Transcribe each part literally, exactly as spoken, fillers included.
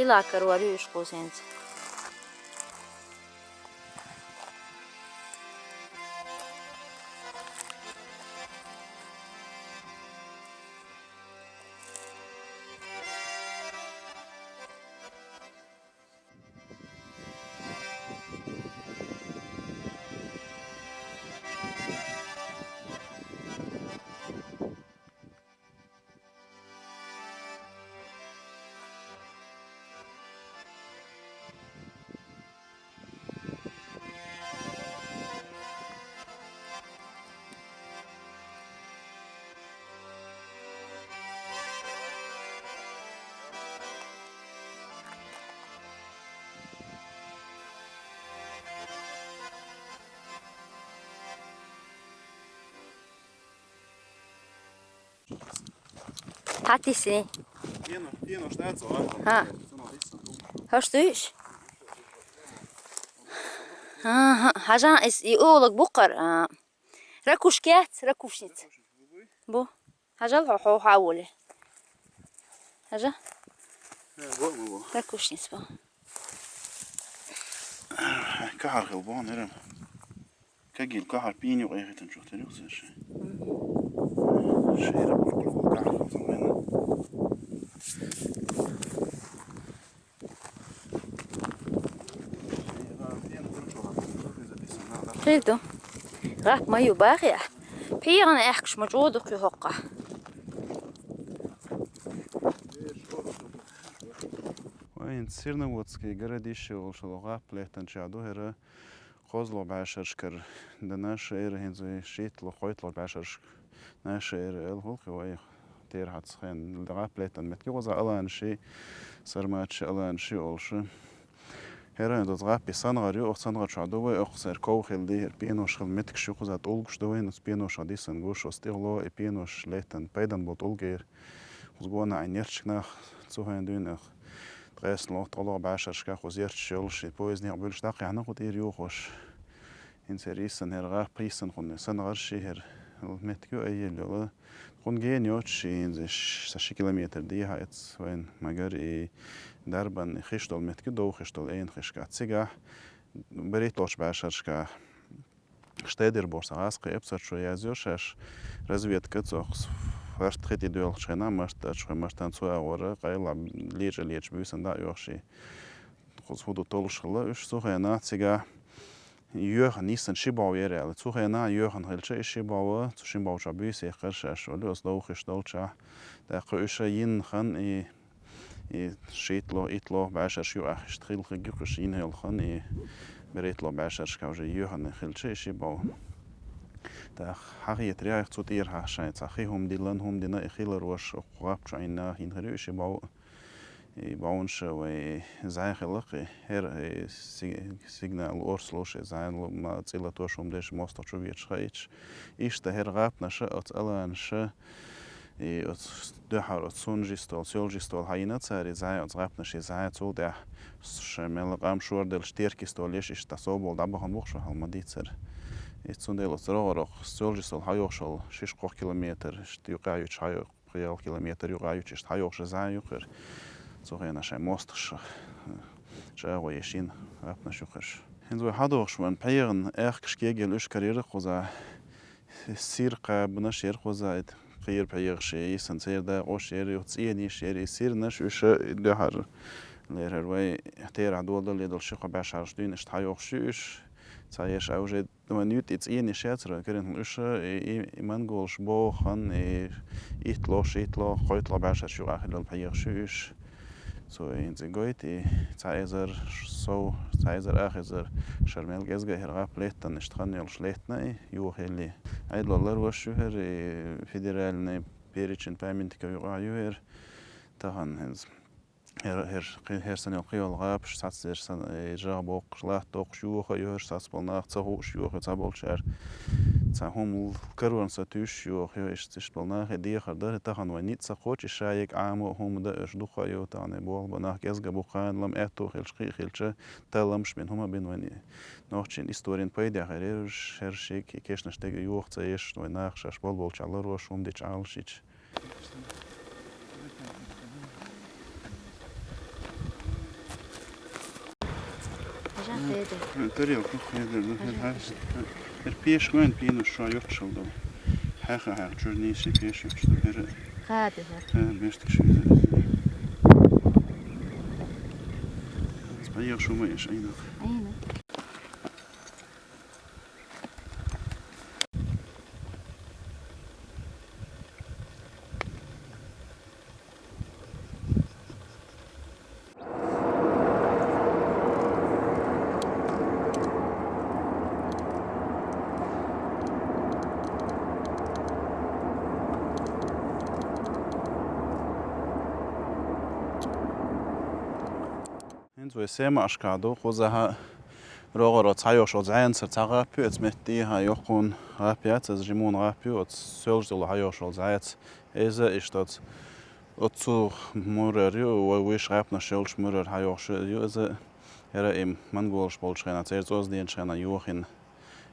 Лакар вар уьш кхузенца. Хьатиси. Пено, пено штат, а? Ха. Хаш дуйш? Ага, хажан эс и олаг букар. А. Ракушкец, ракушниц. Бу. Хажал хо хо хавуле. Хажа? Э, бу, бу, бу. Ракушниц бу. Кахар хил бу, нерем. Кагил кахар пиню кайхитан чухтарил сэрши. Шейра буркул кахар замена. Хилду. Гап маю багъя. Пигъан эхкш ма чуду кюхокка. Вайн Серноводский городище олшал гап летан чаду хера. Козло башаршкар да наша эра хинзуй шитло, хойтла башаршк наша эра эл хулхи вай тер хацхен. Гап летан метки гоза алан ши, сармач алан ши олши. Хера доз гап писан гарю, ох сан гача дувай, ох сэр ков хилди, хер пенош хил метк ши куза тулгуш дувай, нус пенош адисан гуш, остигло, и пенош летан пайдан бот улгер. Хузгона ай нерчкнах, цуген дюнах. Тгес ло, тголо башаршка хузерч шолши, поездни абулш дак яна хут ир юхош. Ин сэр исан хер гап, исан хун сан гарши хер. Меткю айел йола. Хун ген йоч ши, ин зиш, са ши километр ди хаец вайн магар и дарбан хиштол меткю дов хиштол эйн хишка. Цига берит лоч башаршка. Штедер борса гас кепсар чу язёшаш разведка цохс. Фарт хити дуэл чхена, марта чхе мартан цуа гора, кайла леча леч бюсен да йохши. Хуз худу толшхла, уш сухена цига. Йохан исан шибав еряли. Цухена йохан хилча и шибава, цу шибав ча бюсе каршаш, олюс дов хиштол ча. Да ку уша йин хан и И шитло, итло башарш ю ахишт хил хигюкш ин хелхан и беретло башаршка уже юхан хилчи ши бав. Та хагиет ряих цут ир хашай, ца хи хум дилан хум дина и хилар ваш окугап чайна хин хирю ши бав. И бавунша вай зай хилак и хер, э, си-, сигнал орслуш и зай лу ма цила тош хум деш мосто чу веч хаич. Ишта хер гап наша оц аланша И оц духар оц сунжистол, сёлжистол хайна цари зай оц гапнаши зай цул дя. Шемела къам шуар дел штеркистол еш ишта собол дабахан бухшу халмадицар. И цундел оц рогорох сёлжистол хайохшол шиш километр, ишт юкаюч хайох, пиял километр юкаюч ишт хайохша зай юкыр. Цухена шай мостш. Шай го ешин гапнаш юкырш. Хинзой хадохш ван паягын эх кишкегел уш карьера куза. Сир къабна шер хоза эт, къир пхьегъ шеи, сан церда къош шери, цӀени шери, сир наш уьша духьар. Лерхэр вай тера долда ледол ши къо башар шдуьн, ишт хьайох ши уьш. Ца еш а уже ван ют и цӀени шецра, керен уьша, и, и, и монголш бохан, и итло, шитло, хойтло башар шу ахилал пхьегъ ши уьш. Цо инзи гойт, и ца эзар сов, ца эзар ах эзар шармел гезга хер гап леттан, ишт хан йолш летна, и юхели. Айдлалар ваш юхер, и федеральный перечень памятников юга юхер. Тахан хенз. Хер, хер, хер сан йол къиол гап, сац зер сан, э, жа бок, лат док, юха юхер, сац болнах, ца хуш юха, ца болчар. Ца хум карван са тюш юха, иш, иш болнах, и дихар дар, тахан вай ница хоч, и шаек амо хум да, иш духа ю, тане бол, банах, гезга букан, лам эту, хилч, хи, хилча, та ламш бин хума бин вани. Нохчин историн пайда херер, шер шик, и кешнаш тег юх ца еш, вай нах шаш бол бол чалар, шум дич ал шич. Тарелка хьедар, ну, хьер хьаьрса. Хьер пеш вайн пенаш шо йоккхал дол. Хьаха хьах чур нийси пеш йоккхал хьер. Кхаби хьер. Ха, бештик ши. Спаях шума еш айнах. Айна. ХӀинца вай Семашка ду, кхузахьа рогӀеро цхьайолча зӀенцара цхьа гӀап ю, эца метте хьа йоккхун гӀап яц, эза жимун гӀап ю, оц соьлжа долу хьайолча зӀаьца. Эза иштта оц, оцу мурар ю, вай вуьш гӀапнаш йолчу мурар хьайолуш ю, эза эра им монголаш болчу хенахь, церан цӀоз деначу хенахь йохийна.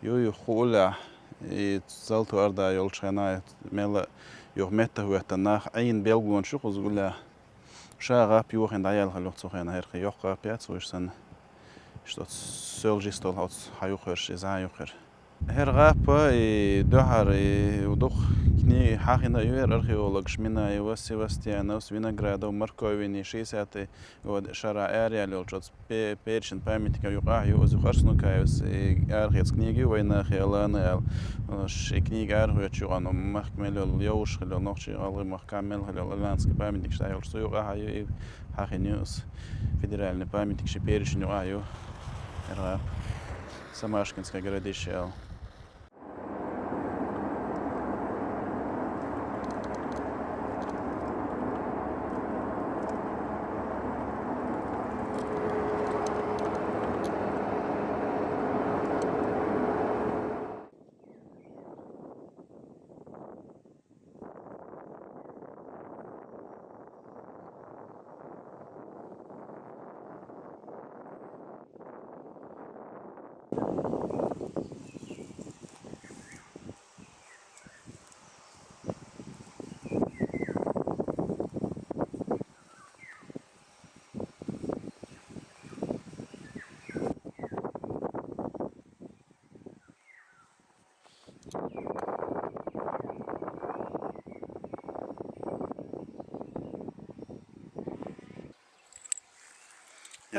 Ю, ю, хӀу уллехь, и Золотой Орда йолчу хенахь, мелла юха меттахӀоьттина нах Ӏийна белгалонаш ю кхуза уллехь. Ша гӀап йохийна дӀаяьлла хилла цу хенахь, хӀара кхин йоккха гӀап яц вуьш санна. Иштта оцу соьлжа йистолахь оцу хьан юххерш, иза хьан юххера. ХӀара гӀап и дуьхьара и дукха книги хьахийна а ю хӀара археологаш Минаева, Севастьянов, Виноградов, Марковини, шестидесятый года шарахь араяьлла йолчу оцу пе-, перечень памятников юкъахь ю, оцу Арсанукаевс и арахеца книга ю, вайнах ялана аьлла. Ши книга арахоьцуш ю, ну, махка мел йолу йовш хилла, нохчий гӀалгӀай махка мел хилла, ирландский памятникаш дӀайолуш цу юкъахь ю, и хьахийна ю оцу федеральный памятник ши перечень юкъахь ю. ХӀара гӀап. Самашкинское городище аьлла.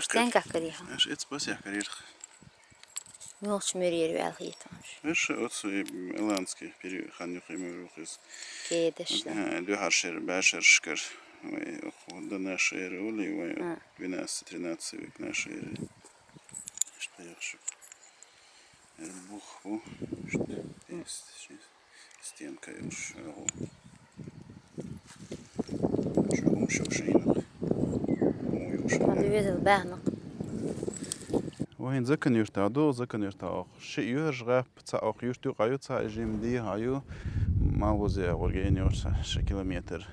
Стенга кариха. Аш эц пасех карирх. Муьлхачу муьрера ваьлла хеташ. Аш оцу ирландский период хан юхи муьрухис. Кедеш да. Дуьхьар шер, башар шкар. Вай оху да наши эры ули, вай двенадцатый, тринадцатый век наши эры. Иштта яхшы. Эр бух бу. Иштта. Стенка йолуш, агӀо. Чуьра хӀума шо шайнах. ХӀума юуш. Ма ду везал баьхнакх. Вайн Закан-Юрта ду, Закан-Юрта оху. Ши юьхьарш гӀап, цхьа оху юрт юкъа ю, цхьа жим дехьа ю. Малхузе гӀургенаш ши километр.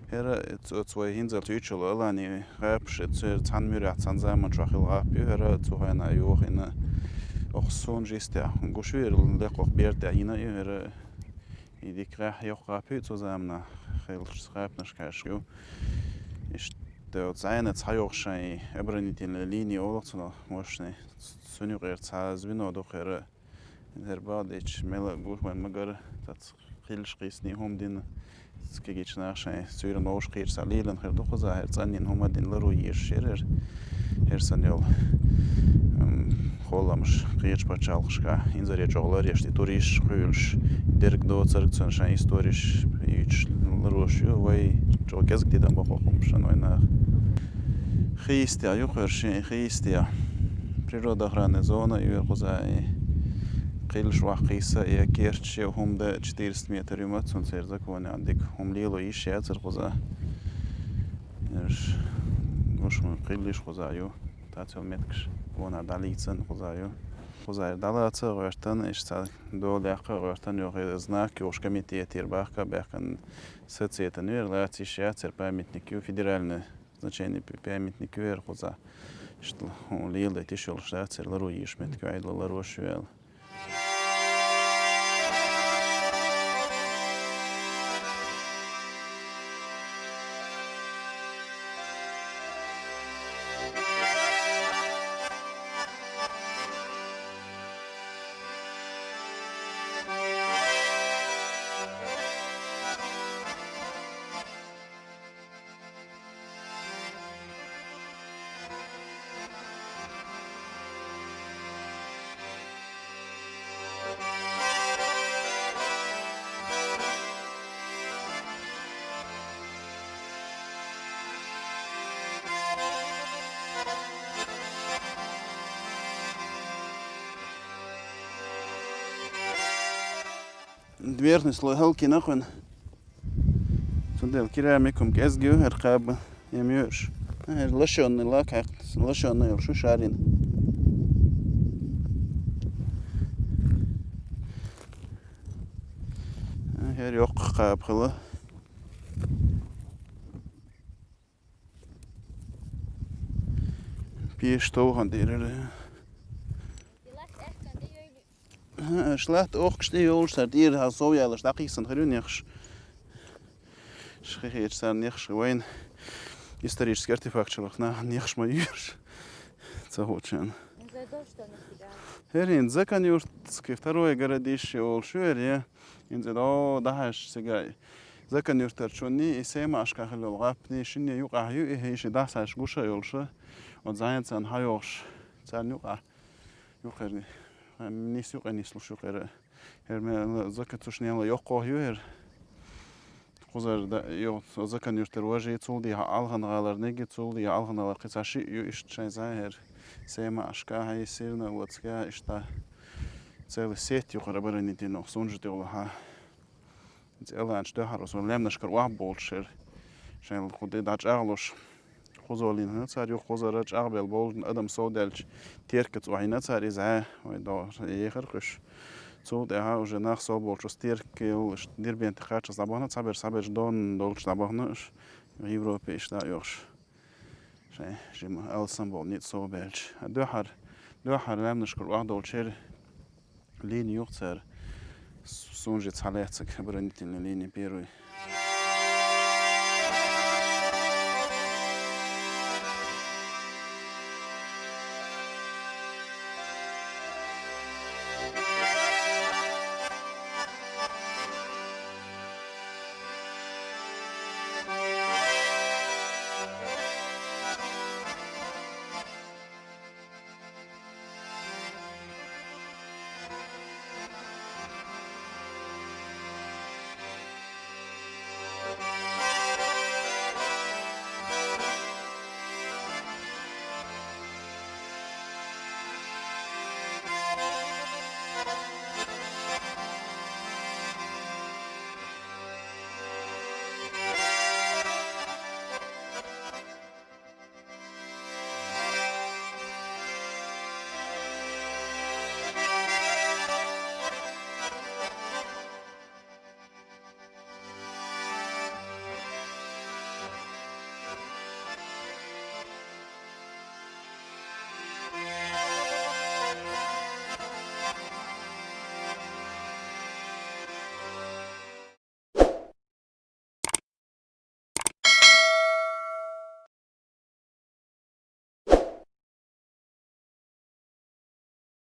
ХӀара цо-, цо вай хӀинзалц юьйцуш йолу Алани гӀапаш, церан цхьана муьрехь, цхьана заманчохь хилла гӀап ю, хӀара цу хенахь йохийна. Оху суна жистехь гуш ю, хӀара лекхох бертехь йина ю, хӀара и дика гӀехь йоккха гӀап ю, цу заманахь хиллачу гӀапнашкаш ю. Иштта оцу зӀенаца хьайоху шайн оборонительная линия олу цунах мощный. Цуьнан юкъера цхьа звено ду хӀара. ХӀара бахьадечу мела гуш вайн магара цац хилаш кхийсний хӀума дина. Кегийчу наха шайн суьйранна вовшах кхийча цхьа лелан хир ду кхуза, хӀара цӀанйина хӀума дина ларо езаш яра хӀара. ХӀара санна йолу, м, холламаш кхечу пачхьалкхашка инзаре чӀогӀа ларъеш, и туристаш кхуьйлуш, дерг доцург цунна шайн историш юьйцуш ларош ю, вай чӀогӀа кӀезиг тидам бо кху хӀумашна вайн наха. Хи йистехь ю хӀара шен, хи йистехь. Природоохранная зона ю хӀара кхуза, и кхилш ваха кхийса, и керчаш, и хӀума дан четыреста метр ю ма цунна церан законехь, дика хӀума лело йиш яцара кхуза. Эрш, гуш ма кхиллиш кхуза ю, тацел меттигаш гонах дӀалийцан кхуза ю. Кхуза эр дӀалаца а гӀоьртан, иштта цхьа дола яккха а гӀоьртан, йоху знак йохуш комитетера бахка а баьхкан, соцветан ю эр, лаца йиш яцара, памятник ю, федеральный значение памятник ю хӀара кхуза. Иштта хӀума леладайта йиш йолуш дац хӀара, ларо езаш меттиг ю, Ӏедало ларош ю аьлла. Верхний слой хӀаллакьйина кхуьнан. Цундела керамикум кӀезиг ю хӀара кхаба, эм йоьш. ХӀара лощёный лак хьаькхна, лощёный йолуш ю шарина. ХӀара йоккха кхаба хила. Пеша товхан дийрара. ХӀа, аш латта охкуш тӀе йолуш цара тӀера хьал сов ялаш дӀакхийсан хир ю нехаш. Ши хи хеташ царна нехаш вайна исторический артефакт шалах нахана нехаш ма юьрш. Ца хучан. ХӀера хӀинца Закан-Юртский второй городище олуш ю хӀера, я? ХӀинца до дахьаш цига Закан-Юртарчунний, и Сема ашка хилла гӀапний шинне юкъахь ю, и хӀин ши дасаш гуша йолуша, оцу зӀенцан хьайогӀуш, царна юкъахь юкъера, нис юкъе нислуш юкъера. ХӀера мел Закан цушнела йоккхох ю хӀера. Кхузара да, йо, Закан-Юртара важий, цул дийхьа Алхан-гӀалара неги, цул дийхьа Алхан-гӀалара кхин цхьа шиъ ю, иштта шайн зӀе хӀера. Сема ашка хьай, сирна лацка, иштта. Целый сеть юкъара баранитинох сунжа тӀехула хьа. Иза эланчу дуьхьара со лаьмнашкара охьаболуш хӀера. Шайн кху де дӀачӀагӀлуш. Кхузолина цара юха кхузара чӀагӀбелла болу адам совдаьлча, теркаца охьийна цара иза, вай догӀуш ехар кхуьш. Цул тӀаьхьа уже нах совболчу теркал, Дербенте кхаччалц дӀабахана, цхьаберш, цхьаберш донна долчу дӀабахана, Европе иштта а йохуш. Шайн жима алсам болу ницкъ совбаьлча. Дуьхьара, дуьхьара лаьмнашкара охьадолчу хӀера. Линия юха цара сунжи цхьа лаьцнарг, оборонительная линия первый.